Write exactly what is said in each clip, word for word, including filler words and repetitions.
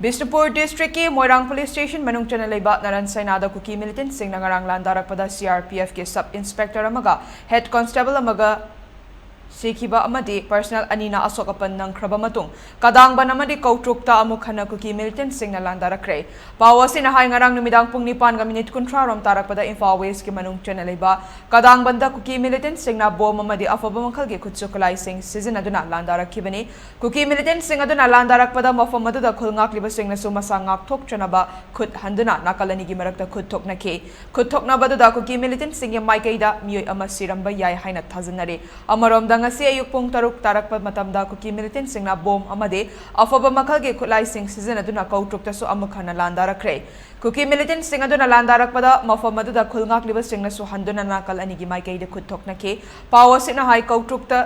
ꯕꯤꯁꯅꯨꯄꯨꯔ ꯗꯤꯁꯇ꯭ꯔꯤꯛꯀꯤ ꯃꯣꯏꯔꯥꯡ police station ꯃꯅꯨꯡ ꯆꯟꯅ ꯂꯩꯕ ꯅꯔꯟ ꯁꯩꯅꯥꯗ ꯀꯨꯀꯤ ꯃꯤꯂꯤꯇꯦꯟꯠꯁꯤꯡꯅ ꯉꯔꯥꯡ ꯂꯥꯟꯗꯥꯔꯛꯄꯗ ꯁꯤ ꯑꯥꯔ ꯄꯤ ꯑꯦꯐꯀꯤ ꯁꯕ ꯏꯟꯁꯄꯦꯛꯇꯔ ꯑꯃꯒ ꯍꯦꯗ ꯀꯣꯟꯁꯇꯦꯕꯜ ꯑꯃꯒ ꯁꯤꯈꯤꯕ ꯑꯃꯗꯤ ꯄꯔꯁꯅꯦꯜ ꯑꯅꯤꯅ ꯑꯁꯣꯛ ꯑꯄꯟ ꯅꯪꯈ꯭ꯔꯕ ꯃꯇꯨꯡ, ꯀꯗꯥꯡꯕꯟ ꯑꯃꯗꯤ ꯀꯧꯇ꯭ꯔꯨꯛꯇ ꯑꯃꯨꯛ ꯍꯟꯅ ꯀꯨꯀꯤ ꯃꯤꯂꯤꯇꯦꯟꯠꯁꯤꯡꯅ ꯂꯥꯟꯗꯥꯔꯛꯈ꯭ꯔꯦ꯫ ꯄꯥꯎ ꯑꯁꯤꯅ ꯍꯥꯏ, ꯉꯔꯥꯡ ꯅꯨꯃꯤꯗꯥꯡ ꯄꯨꯡ ꯅꯤꯄꯥꯟꯒ ꯃꯤꯅꯤꯠ ꯀꯨꯟꯊ꯭ꯔꯥ ꯔꯣꯝ ꯇꯥꯔꯛꯄꯗ ꯏꯝꯐꯥꯜ ꯋꯦꯁꯀꯤ ꯃꯅꯨꯡ ꯆꯟꯅ ꯂꯩꯕ ꯀꯗꯥꯡꯕꯟꯗ ꯀꯨꯀꯤ ꯃꯤꯂꯤꯇꯦꯟꯠꯁꯤꯡꯅ ꯕꯣꯝ ꯑꯃꯗꯤ ꯑꯐꯕ ꯃꯈꯜꯒꯤ ꯈꯨꯠꯁꯨ ꯈꯨꯠꯂꯥꯏꯁꯤꯡ ꯁꯤꯖꯤꯟꯅꯗꯨꯅ ꯂꯥꯟꯗꯥꯔꯛꯈꯤꯕꯅꯤ꯫ ꯀꯨꯀꯤ ꯃꯤꯂꯤꯇꯦꯟꯠꯁꯤꯡ ꯑꯗꯨꯅ ꯂꯥꯟꯗꯥꯔꯛꯄꯗ ꯃꯐꯝ ꯑꯗꯨꯗ ꯈꯨꯜ ꯉꯥꯛꯂꯤꯕꯁꯤꯡꯅꯁꯨ ꯃꯁꯥ ꯉꯥꯛꯊꯣꯛꯆꯅꯕ ꯈꯨꯠ ꯍꯟꯗꯨꯅ ꯅꯥꯀꯜ ꯑꯅꯤꯒꯤ ꯃꯔꯛꯇ ꯈꯨꯠ ꯊꯣꯛꯅꯈꯤ꯫ ꯈꯨꯠ ꯊꯣꯛꯅꯕꯗꯨꯗ ꯀꯨꯀꯤ ꯃꯤꯂꯤꯇꯦꯟꯠꯁꯤꯡꯒꯤ ꯃꯥꯏꯀꯩꯗ ꯃꯤꯑꯣꯏ ꯑꯃ ꯁꯤꯔꯝꯕ ꯌꯥꯏ ꯍꯥꯏꯅ ꯊꯥꯖꯅꯔꯤ꯫ ꯑꯃꯔꯣꯝꯗ, ꯉꯁꯤ ꯑꯌꯨꯛ ꯄꯨꯡ ꯇꯔꯨꯛ ꯇꯥꯔꯛꯄ ꯃꯇꯝꯗ ꯀꯨꯀꯤ ꯃꯤꯂꯤꯇꯦꯟꯠꯁꯤꯡꯅ ꯕꯣꯝ ꯑꯃꯗꯤ ꯑꯐꯕ ꯃꯈꯜꯒꯤ ꯈꯨꯠꯂꯥꯏꯁꯤꯡ ꯁꯤꯖꯤꯟꯅꯗꯨꯅ ꯀꯧꯇ꯭ꯔꯨꯛꯇꯁꯨ ꯑꯃꯨꯛ ꯍꯟꯅ ꯂꯥꯟꯗꯥꯔꯛꯈ꯭ꯔꯦ꯫ ꯀꯨꯀꯤ ꯃꯤꯂꯤꯇꯦꯟꯠꯁꯤꯡ ꯑꯗꯨꯅ ꯂꯥꯟꯗꯥꯔꯛꯄꯗ ꯃꯐꯝ ꯑꯗꯨꯗ ꯈꯨꯜ ꯉꯥꯛꯂꯤꯕꯁꯤꯡꯅꯁꯨ ꯍꯟꯗꯨꯅ ꯅꯥꯀꯜ ꯑꯅꯤꯒꯤ ꯃꯥꯏꯀꯩꯗ ꯈꯨꯠ ꯊꯣꯛꯅꯈꯤ꯫ ꯄꯥꯎ ꯑꯁꯤꯅ ꯍꯥꯏ, ꯀꯧꯇ꯭ꯔꯨꯛꯇ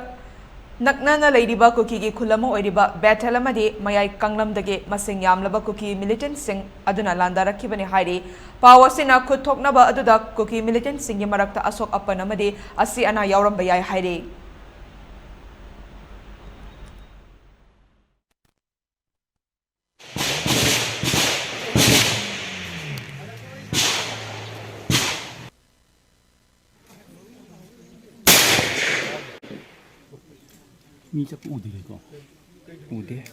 ꯅꯛꯅꯅ ꯂꯩꯔꯤꯕ ꯀꯨꯀꯤꯒꯤ ꯈꯨꯜ ꯑꯃ ꯑꯣꯏꯔꯤꯕ ꯕꯦꯊꯦꯜ ꯑꯃꯗꯤ ꯃꯌꯥꯏ ꯀꯥꯡꯂꯝꯗꯒꯤ ꯃꯁꯤꯡ ꯌꯥꯝꯂꯕ ꯀꯨꯀꯤ ꯃꯤꯂꯤꯇꯦꯟꯠꯁꯤꯡ ꯑꯗꯨꯅ ꯂꯥꯟꯗꯥꯔꯛꯈꯤꯕꯅꯤ ꯍꯥꯏꯔꯤ꯫ ꯄꯥꯎ ꯑꯁꯤꯅ ꯈꯨꯠ ꯊꯣꯛꯅꯕ ꯑꯗꯨꯗ ꯀꯨꯀꯤ ꯃꯤꯂꯤꯇꯦꯟꯠꯁꯤꯡꯒꯤ ꯃꯔꯛꯇ ꯑꯁꯣꯛ ꯑꯄꯟ ꯑꯃꯗꯤ ꯑꯁꯤ ꯑꯅꯥ ꯌꯥꯎꯔꯝꯕ ꯌꯥꯏ ꯍꯥꯏꯔꯤ꯫ ꯃꯤ ꯆꯠꯄ ꯎꯗꯦꯀꯣ? ꯎꯗꯦ꯫